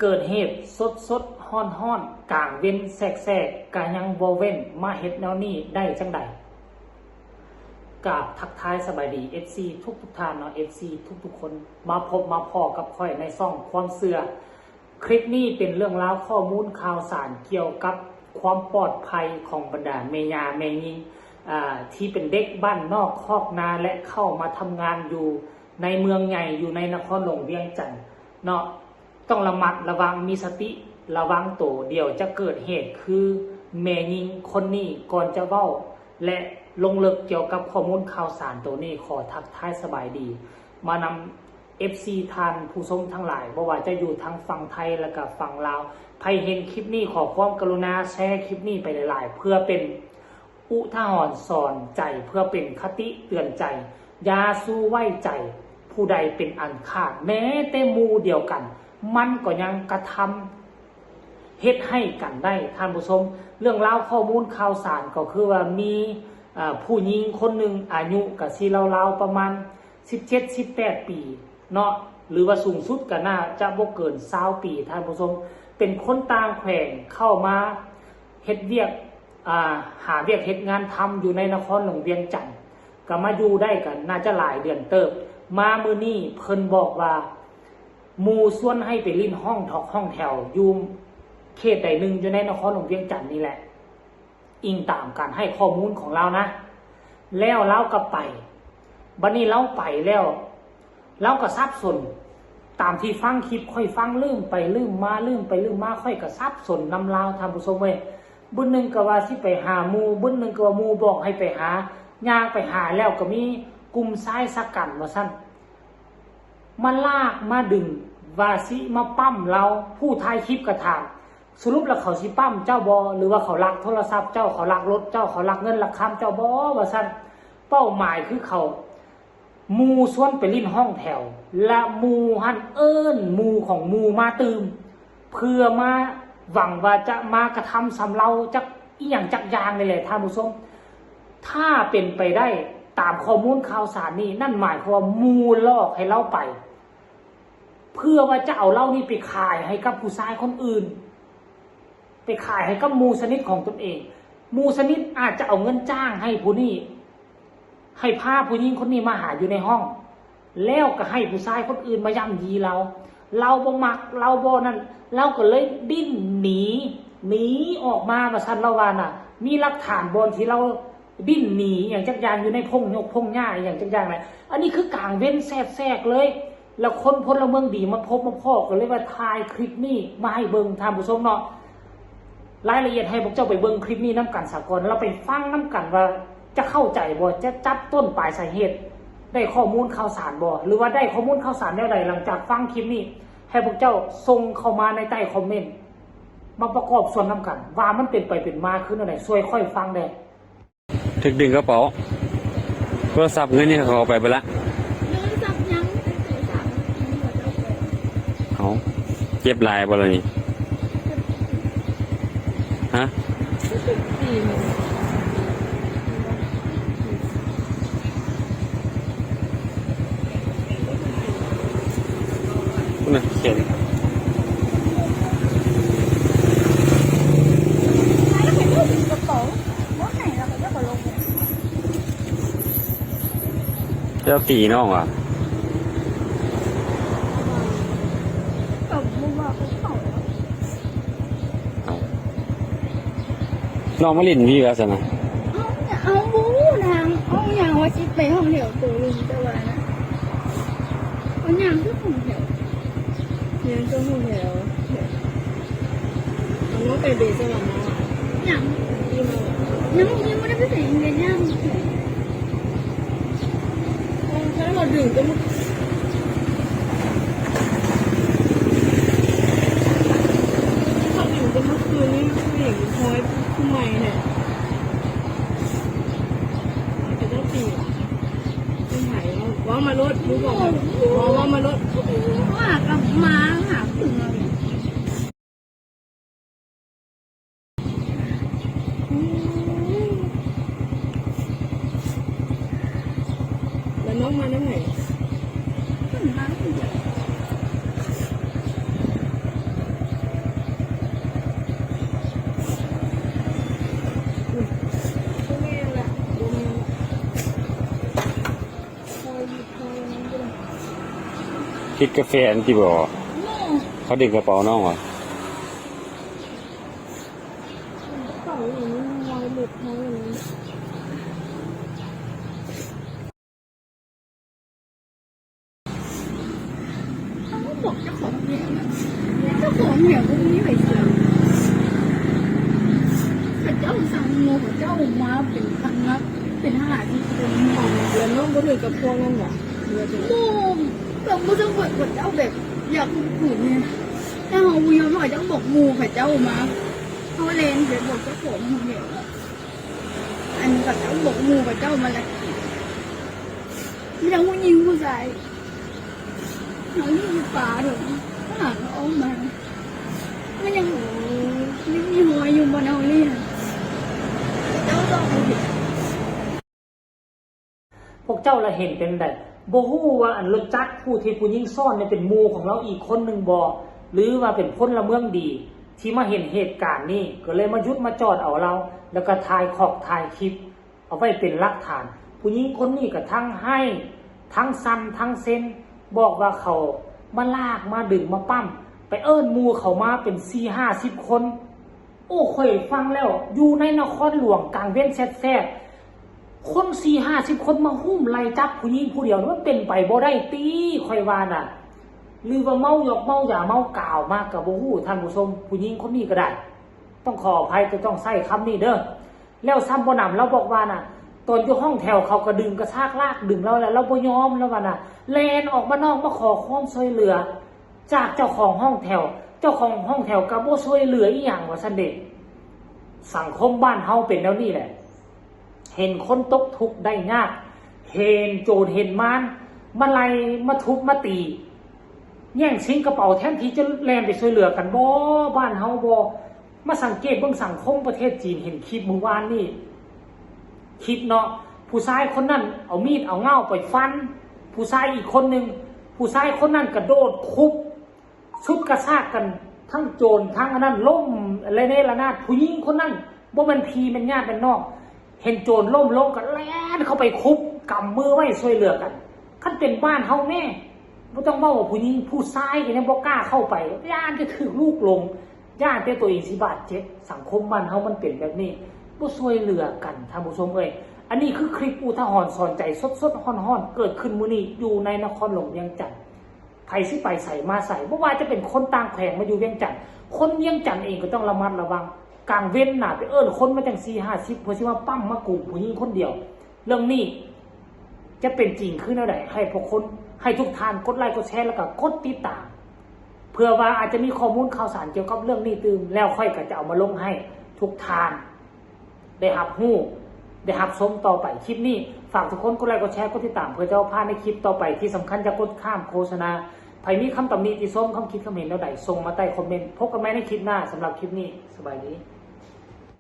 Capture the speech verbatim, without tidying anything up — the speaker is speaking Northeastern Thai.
เกิดเหตุสดๆ ฮ้อนๆ กลางเว็นแสกๆ กะยังบ่เว้น มาเฮ็ดแนวนี้ได้จั่งใด กราบทักทายสบายดี เอฟซี ทุกๆ ท่านเนาะ เอฟซี ทุกๆ คน มาพบมาพ้อกับข้อยในช่องความเชื่อ คลิปนี้เป็นเรื่องราวข้อมูลข่าวสารเกี่ยวกับความปลอดภัยของบรรดาแม่ย่าแม่ญิง อ่า ที่เป็นเด็กบ้านนอกคอกนาและเข้ามาทำงานอยู่ในเมืองใหญ่ อยู่ในนครหลวงเวียงจันทน์เนาะ ต้องระมัดระวัง มีสติระวังโต เดี๋ยวจะเกิดเหตุคือแม่ญิงคนนี้ ก่อนจะเว้าและลงลึกเกี่ยวกับข้อมูลข่าวสารโตนี้ ขอทักทายสบายดี มานำ เอฟซี ท่านผู้ชมทั้งหลาย บ่ว่าจะอยู่ทางฝั่งไทยและก็ฝั่งลาว ใผเห็นคลิปนี้ขอความกรุณาแชร์คลิปนี้ไปหลายๆ เพื่อเป็น อุทาหรณ์สอนใจ เพื่อเป็นคติเตือนใจ อย่าสู่ไว้ใจผู้ใดเป็นอันขาด แม้แต่หมู่เดียวกัน มันก็ยังกระทำเฮ็ดให้กันได้ ท่านผู้ชม เรื่องราวข้อมูลข่าวสารก็คือว่ามี อ่า ผู้หญิงคนหนึ่งอายุก็สิราวๆ ประมาณ สิบเจ็ด สิบแปด ปีเนาะ หรือว่าสูงสุดก็น่าจะบ่เกิน ซาว ปี ท่านผู้ชม เป็นคนต่างแขวงเข้ามาเฮ็ดเวียก อ่า หาเวียกเฮ็ดงานทำอยู่ในนครหลวงเวียงจันทน์ ก็มาอยู่ได้ก็น่าจะหลายเดือนเติบ มามื้อนี้เพิ่นบอกว่า หมู่ชวนให้ไปลิ้นห้องถอกห้องแถวอยู่เขตใดหนึ่งอยู่ในนครหลวงเวียงจันทน์นี่แหละ อิงตามการให้ข้อมูลของลาวนะ แล้วลาวก็ไป บัดนี้ลาวไปแล้ว ลาวก็สับสน ตามที่ฟังคลิปข้อยฟังลืมไปลืมมา ลืมไปลืมมา ข้อยก็สับสนนำลาว ท่านผู้ชมเว้ย มื้อหนึ่งก็ว่าสิไปหาหมู่ มื้อหนึ่งก็ว่าหมู่บอกให้ไปหา ย่างไปหาแล้วก็มีกลุ่มชายชะกันว่าซั่น มาลากมาดึง ว่าสิมาปั๊มลาว ผู้ถ่ายคลิปก็ถาม สรุปแล้วเขาสิปั๊มเจ้าบ่ หรือว่าเขาลักโทรศัพท์เจ้า เขาลักรถเจ้า เขาลักเงินลักคำเจ้าบ่ ว่าซั่น เป้าหมายคือเขา หมู่ชวนไปลิ้นห้องแถว และหมู่หั่นเอิ้นหมู่ของหมู่มาตื่ม เพื่อมาหวังว่าจะมากระทำส่ำลาวจักอิหยังจักอย่างนี่แหละ ท่านผู้ชม ถ้าเป็นไปได้ตามข้อมูลข่าวสารนี่ นั่นหมายความว่าหมู่หลอกให้ลาวไป เพื่อว่าจะเอาลาวนี่ไปขายให้กับผู้ชายคนอื่น ไปขายให้กับหมู่สนิทของตนเอง หมู่สนิทอาจจะเอาเงินจ้างให้ผู้นี้ ให้พาผู้หญิงคนนี้มาหาอยู่ในห้อง แล้วก็ให้ผู้ชายคนอื่นมาย่ำยีลาว ลาวบ่มัก ลาวบ่นั่น ลาวก็เลยดิ้นหนี หนีออกมา ว่าซั่น ลาวว่าน่ะ มีหลักฐานบ่อนที่ลาว ดิ้นหนีอหย่างจักอย่างอยู่ในพงหยกพงหญ้าอหย่างจักอย่างเลย อันนี้คือกลางเว็นแสกๆ เลย แล้วคนพลเมืองดีมาพบมาพ้อก็เลยว่าถ่ายคลิปนี้มาให้เบิ่ง ท่านผู้ชมเนาะ รายละเอียดให้พวกเจ้าไปเบิ่งคลิปนี้นำกันซะก่อน แล้วไปฟังนำกันว่าจะเข้าใจบ่ จะจับต้นปลายสาเหตุ ได้ข้อมูลข่าวสารบ่ หรือว่าได้ข้อมูลข่าวสารแนวใด หลังจากฟังคลิปนี้ ให้พวกเจ้าส่งเข้ามาในใต้คอมเมนต์ มาประกอบส่วนนำกัน ว่ามันเป็นไปเป็นมาคือแนวใด ช่วยข้อยฟังแด่ ถูกดึงกระเป๋า โทรศัพท์เงินนี่เขาเอาไปเบิดละ โทรศัพท์ยัง เอาเจ็บหลายบ่ล่ะนี่ ฮะ สี่หมื่น คุณน่ะเขียน แล้วเป็นรูปกระเป๋าว่าไหนเราก็จะขอลง เจ้าตีน้องว่ะ กับมุมว่าเขาเป่า เอาน้องมาเล่นพี่ว่าซั่นนะ เอาเนี่ยเอาบูนางเอาอย่างว่าสิไปห้องแถวตัวลุงแต่ว่านะเอาอย่างคือห้องแถว เรียนจนหกแล้วเอาน้องไปเบสสวรรค์แล้วอะ อย่าง อิ่มแล้วอะ ยังยังไม่ได้ไปไหนเลยย่าง เออถ้าเราดื่มก็มันถ้าเราดื่มก็เมื่อคืนนี้ผู้หญิงคอยผู้ใหม่เนี่ยจะต้องตีเหรอไม่ไหวแล้วว่ามารถรู้บอกว่าว่ามารถ ว่ากับมาหาถึงเรา แล้วน้องมาได้ไง ถึงมาถึงเดียว กาแฟอันที่บอกเขาดึงกระเป๋าน้องเหรอ เป๋าอย่างนี้มันลายหลุดไหมอย่างนี้ เขาก็บอกเจ้าของเนี่ย เจ้าของเนี่ยก็มีไปเสีย เขาเจ้าสั่งหมู่เขาเจ้ามาเป็นพันนัก เป็นห้าสิบคน แล้วน้องก็ถือกับพวกนั้นเหรอ โมง แบบบ่ต้องกดกดเจ้าแบบ อยากข่มขืนเนี่ย ถ้าเขาบ่ยอมเขาเจ้าบอกหมู่เขาเจ้ามา เขาแลนไปบอกเจ้าของหมู่เนี่ย อันเขาเจ้าบอกหมู่เขาเจ้ามาลักกิน มีทั้งผู้หญิงผู้ชาย เขาอยู่ป่าเถอะ ทหารเขาเอามา มันยัง ยังมีหอยอยู่บนเอาเนี่ย เจ้าต้องเอาเห็น พวกเจ้าละเห็นเป็นใด บ่ฮู้ว่าอันรถจักรผู้ที่ผู้หญิงซ้อนเนี่ยเป็นหมู่ของลาวอีกคนหนึ่งบ่ หรือว่าเป็นพลเมืองดี ที่มาเห็นเหตุการณ์นี้ ก็เลยมาหยุดมาจอดเอาลาว แล้วก็ถ่ายคอกถ่ายคลิป เอาไว้เป็นหลักฐาน ผู้หญิงคนนี้ก็ทั้งไห้ ทั้งสั่น ทั้งเซ็น บอกว่าเขามาลากมาดึงมาปั๊ม ไปเอิ้นหมู่เขามาเป็นสี่ห้าสิบคน โอ้ ข้อยฟังแล้ว อยู่ในนครหลวงกลางเว็นแสบๆ คนสี่ห้าสิบคนมาหุ้มไล่จับผู้หญิงผู้เดียวนี่มันเป็นไปบ่ได้ติ ข้อยว่าน่ะ หรือว่าเมายอกเมายาเมากาวมาก็บ่ฮู้ ท่านผู้ชม ผู้หญิงคนนี้ก็ได้ ต้องขออภัย จะต้องใช้คำนี้เด้อ แล้วซ้ำบ่หนำลาวบอกว่าน่ะ ตอนอยู่ห้องแถวเขาก็ดึงกระชากลากดึงลาวแล้ว ลาวบ่ยอม ลาวว่าน่ะ แล่นออกมานอกมาขอความช่วยเหลือ จากเจ้าของห้องแถว เจ้าของห้องแถวก็บ่ช่วยเหลืออีหยังว่าซั่นเด้ สังคมบ้านเฮาเป็นแนวนี้แหละ เห็นคนตกทุกข์ได้ยาก เห็นโจรเห็นมารมาไล่มาทุบมาตี แย่งชิงกระเป๋าแทนที่จะแล่นไปช่วยเหลือกัน บ่ บ้านเฮาบ่ มาสังเกตเบิ่งสังคมประเทศจีน เห็นคลิปมื้อวานนี้ คลิปเนาะ ผู้ชายคนนั้นเอามีดเอาเง่าไปฟัน ผู้ชายอีกคนหนึ่ง ผู้ชายคนนั้นกระโดดคุบ ชุดกระชากกัน ทั้งโจรทั้งอันนั้นล้มระเนระนาด ผู้หญิงคนนั้นบ่แม่นพี่แม่นญาติแม่นน้อง เห็นโจรล้มลงก็แล่นเข้าไปคุบ กำมือไว้ช่วยเหลือกัน คันเป็นบ้านเฮาแน่ บ่ต้องเว้าว่าผู้หญิง ผู้ชายก็ยังบ่กล้าเข้าไป ย้านจะถูกลูกหลง ย้านแต่ตัวเองสิบาดเจ็บ สังคมบ้านเฮามันเป็นแบบนี้ บ่ช่วยเหลือกัน ท่านผู้ชมเอ้ย อันนี้คือคลิปอุทาหรณ์สอนใจสดๆ ฮ้อนๆ เกิดขึ้นมื้อนี้อยู่ในนครหลวงเวียงจันทน์ ไผสิไปไสมาไส บ่ว่าจะเป็นคนต่างแขวงมาอยู่เวียงจันทน์ คนเวียงจันทน์เองก็ต้องระมัดระวัง กลางเว็นน่ะ ไปเอิ้นคนมาจั่งสี่ห้าสิบ เพื่อสิมาปั๊มมากุมผู้หญิงคนเดียว เรื่องนี้จะเป็นจริงคือแนวใด ให้พวกคน ให้ทุกท่านกดไลค์กดแชร์แล้วก็กดติดตาม เพื่อว่าอาจจะมีข้อมูลข่าวสารเกี่ยวกับเรื่องนี้ตื่ม แล้วข้อยก็จะเอามาลงให้ทุกท่านได้รับรู้ ได้รับชมต่อไป คลิปนี้ฝากทุกคนกดไลค์กดแชร์กดติดตาม เพื่อจะบ่พลาดในคลิปต่อไป ที่สำคัญอย่ากดข้ามโฆษณา ไผมีคำตำหนิติชม คำคิดคำเห็นแนวใด ส่งมาใต้คอมเมนต์ พบกันใหม่ในคลิปหน้า สำหรับคลิปนี้ สบายดี